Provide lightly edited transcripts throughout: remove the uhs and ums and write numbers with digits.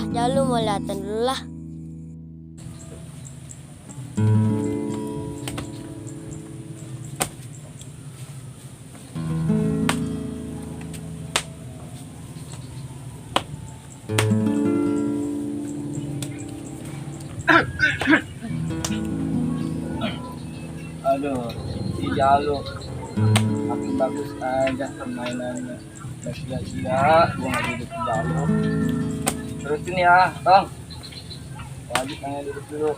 Jangan lu mau lihatan dulu lah. Aduh, si Jalu makin bagus aja permainannya. Gak sia-sia, gua nggak duduk si Jalu. Terusin ya, Tong. Wajib tanya duduk dulu.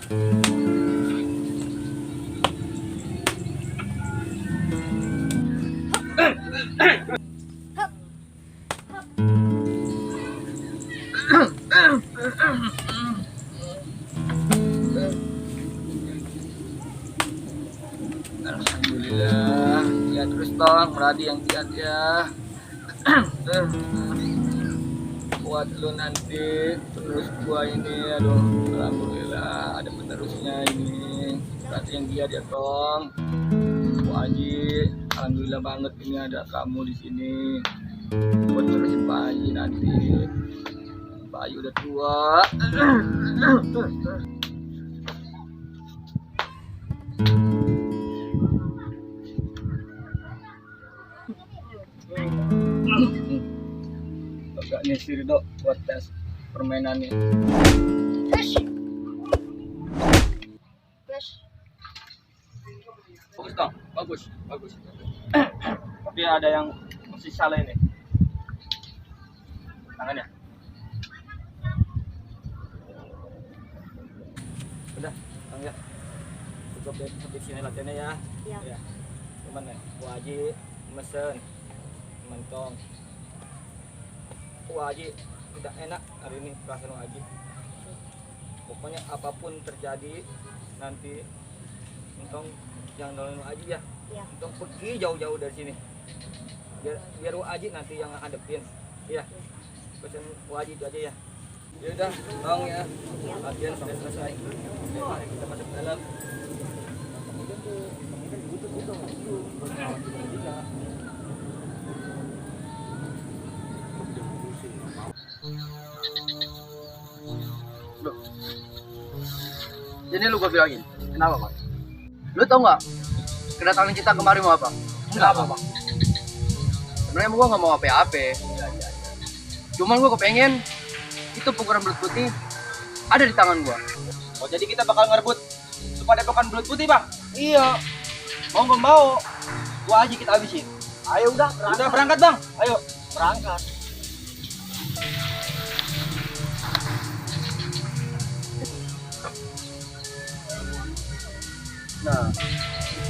Alhamdulillah, ya terus Tong, berarti yang giat ya. Buat lu nanti terus gua ini, aduh, alhamdulillah ada penerusnya ini. Berarti yang giat ya Tong. Bu Haji, alhamdulillah banget ini ada kamu di sini. Buat terusin Pak Haji nanti. Pak Haji udah tua. Agak nyisir dok buat tes permainannya. Bagus dong, bagus. Tapi ada yang masih salah ini. Tangannya. Udah, Tong ya. Cukup deh sampai sini latihannya ya. Iya. Ya. Cuman ya, Bu Haji mesen mentong. Bu Haji tidak enak hari ini perasaan Bu Haji. Pokoknya apapun terjadi nanti mentong jangan nolongin Bu Haji ya. Iya. Mentong pergi jauh-jauh dari sini. Biar Bu Haji nanti yang hadepin. Iya. Pesan Bu Haji itu aja ya. Ya udah, Tong ya. Latihan sudah selesai. Oke, mari kita masuk ke dalam. Loh. Jadi lu gua bilangin, kenapa Pak? Lu tau nggak kedatangan kita kemari mau apa? Kenapa Pak? Sebenarnya gua nggak mau apa-apa. Cuman gua kepengen itu pukulan belut putih ada di tangan gua. Oh jadi kita bakal ngerebut supaya bukan belut putih Bang? Iya. Mau nggak mau, gua aja kita habisin. Ayo udah berangkat Bang. Ayo berangkat. Nah,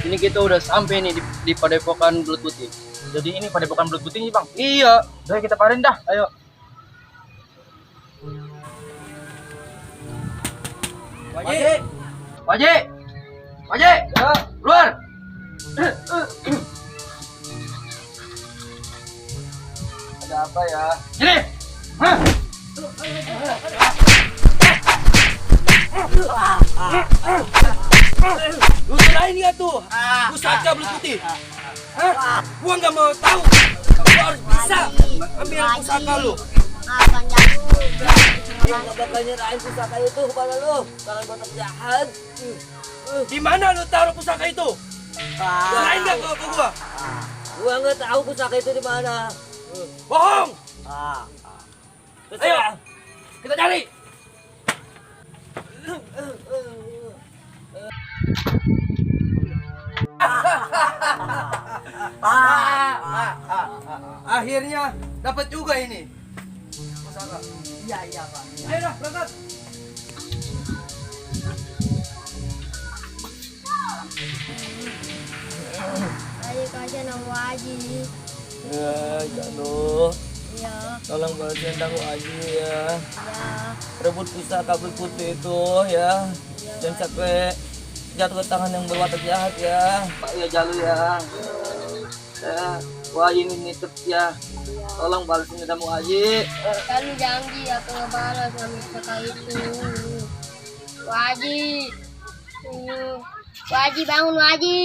ini kita udah sampai nih di Padepokan Belut Putih. Jadi ini Padepokan Belut Putih nih Bang? Iya. Udah kita parin dah, ayo. Wajib. Ya. Keluar. Ada apa ya? Sini. Hah? Lu selain ya tuh, pusaka belut putih. Hah? Gua nggak mau tahu. Gua harus bisa ambil pusaka lu. Akan jauh. Gua nggak bakal nyerahin pusaka itu kepada lu. Kalau gua jahat. Di mana lu taruh pusaka itu? Selain nggak ke gua? Gua nggak tahu pusaka itu di mana. Bohong. Ayo, kita cari. Akhirnya dapat juga ini. Pusaka. Iya Pak. Ayo dah, berangkat. Ayo kasihan sama Haji. Ya, Janu. Iya. Tolong balikin aku Haji ya. Iya. Rebut pusaka belut putih itu ya. Jangan sampai jatuh ke tangan yang berwatak jahat ya. Pak ya Jalu ya. Wah ini nitip ya. Tolong balesin dendam Haji. Kan lu janji aku ngebalas sama pusaka itu. Haji. Haji bangun Haji.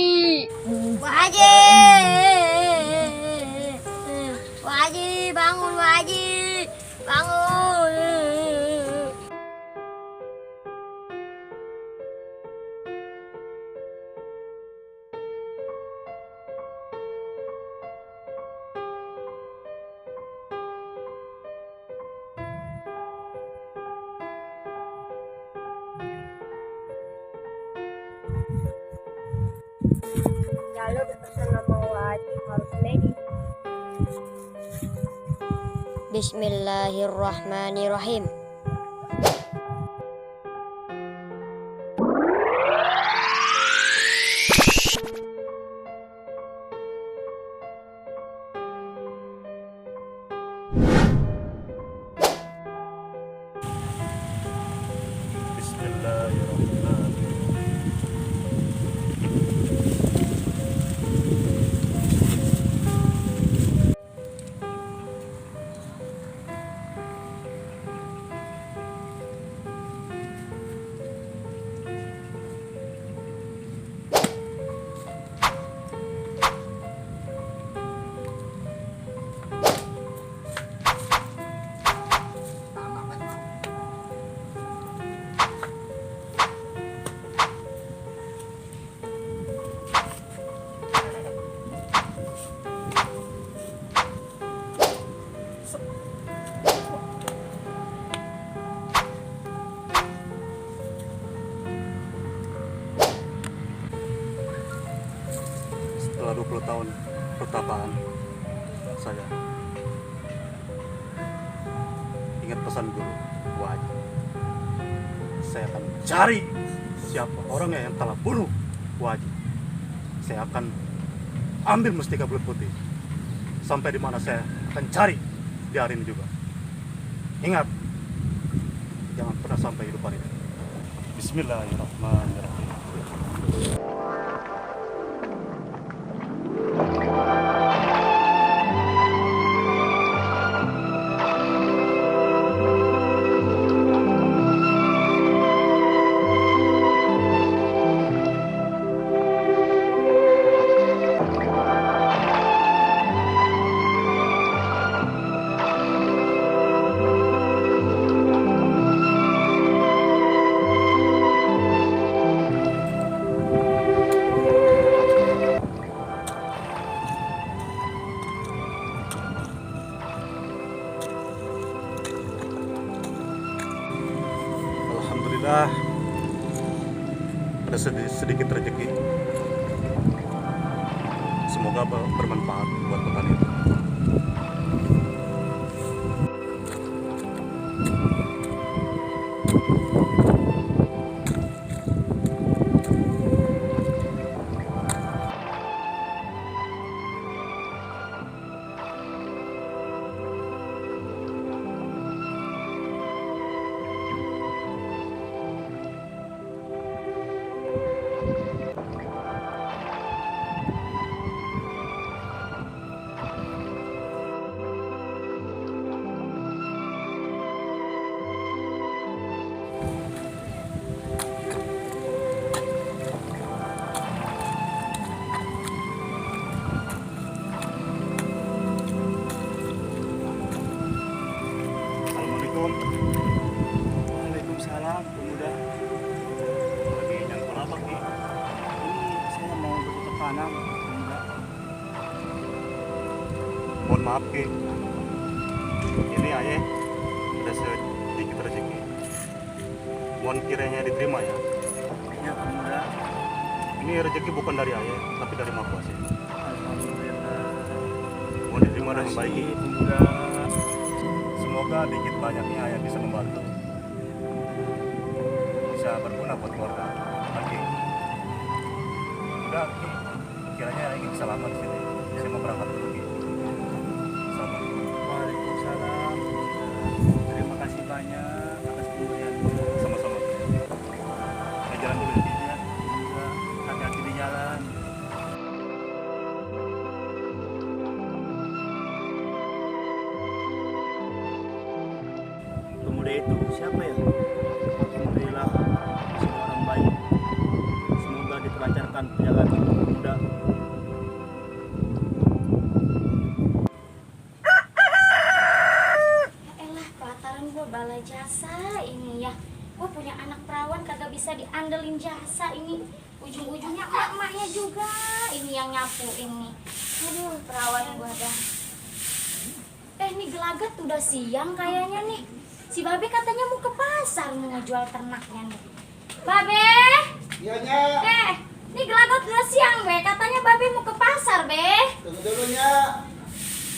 Haji. Haji bangun Haji. Bangun. harus ready. Bismillahirrahmanirrahim. Setelah 20 tahun pertapaan saya ingat pesan guru Wajib. Saya akan cari siapa orangnya yang telah bunuh Wajib. Saya akan ambil mustika belut putih. Sampai di mana saya akan cari di hari ini juga. Ingat, jangan pernah sampai hidup ini. Bismillahirrahmanirrahim. Alhamdulillah ada sedikit rezeki. Semoga bermanfaat buat petani itu. Waalaikumsalam, pemuda. Lagi nyangkul apa Ki? Ini saya mau bercocok tanam, pemuda. Mohon maaf Ki. Ini ayah ada sedikit rezeki. Mohon kiranya diterima ya. Ya, pemuda. Ini rezeki bukan dari ayah, tapi dari Maha Kuasa. Alhamdulillah. Mohon diterima dengan baik Ki. Pemuda. Semoga dikit banyaknya ayah bisa membantu. Bisa berguna buat keluarga. Oke. Udah Ki. Kiranya ingin selamat di sini. Saya mau berangkat dulu Ki. Selamat. Waalaikumsalam. Terima kasih banyak atas pemberianmu. Sama-sama. Saya jalan dulu Ki. Ya, pemuda. Hati-hati di jalan. Pemuda itu siapa ya? Alhamdulillah, semua orang baik. Semoga dilancarkan perjalanan pemuda. Elah, pelataran gue bala jasa ini ya. Gue punya anak perawan kagak bisa diandelin jasa ini. Ujung-ujungnya emak-emaknya juga ini yang nyapu ini. Aduh, perawan gue dah. Ini Gelagat udah siang kayaknya nih. Si Babe katanya mau ke pasar mau ngejual ternaknya nih. Babe? Iya, Nya. Ini gelagot udah siang, Be. Katanya Babe mau ke pasar, Be. Tunggu dulu nya.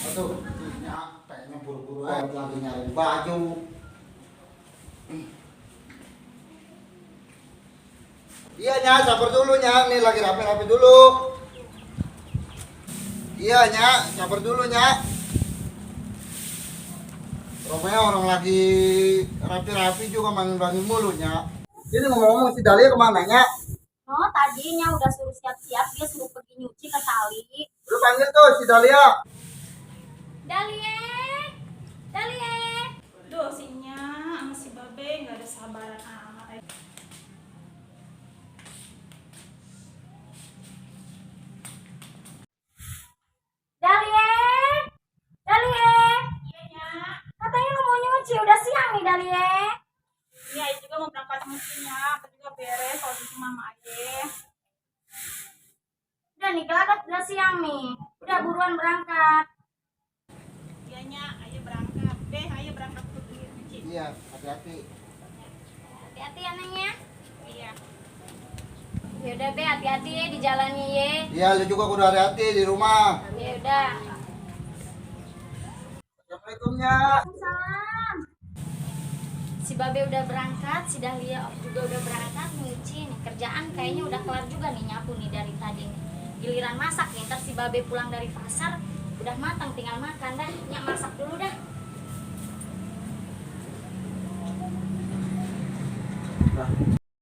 Aduh, nya kayaknya buru-buru aja lagi nyari baju. Iya nya, sabar dulu nya. Nih lagi rapi-rapi dulu. Iya nya, sabar dulu nya. Rupanya orang lagi rapi-rapi juga manggil-manggil mulutnya. Ini ngomong-ngomong si Dahlia kemana nya? Oh, tadinya udah suruh siap-siap, dia suruh pergi nyuci ke kali. Lu panggil tuh si Dahlia. Dahlia, Dahlia. Duh, si Nya sama si Babe nggak ada sabaran amat. Dahlia, Dahlia. Iya, Nya. Katanya lu mau nyuci, udah siang nih, Dahlia. Iya, Ai juga mau berangkat musimnya. Aku juga beres soal cuci mama aja. Udah nih, gelagat udah siang nih. Udah buruan berangkat. Iya, Nya. Ayo berangkat. Deh, ayo berangkat pergi cuci. Iya, hati-hati. Hati-hati ya, Neng ya. Iya. Yaudah, Be, hati-hati ya di jalannya ye. Iya, lu juga kudu hati-hati di rumah. Yaudah. Assalamualaikum nya. Salam. Si Babe udah berangkat, si Dahlia juga udah berangkat nyuci nih. Kerjaan kayaknya udah kelar juga nih nyapu nih dari tadi nih. Giliran masak nih, ntar si Babe pulang dari pasar udah matang, tinggal makan dah. Nyak masak dulu dah. Nah,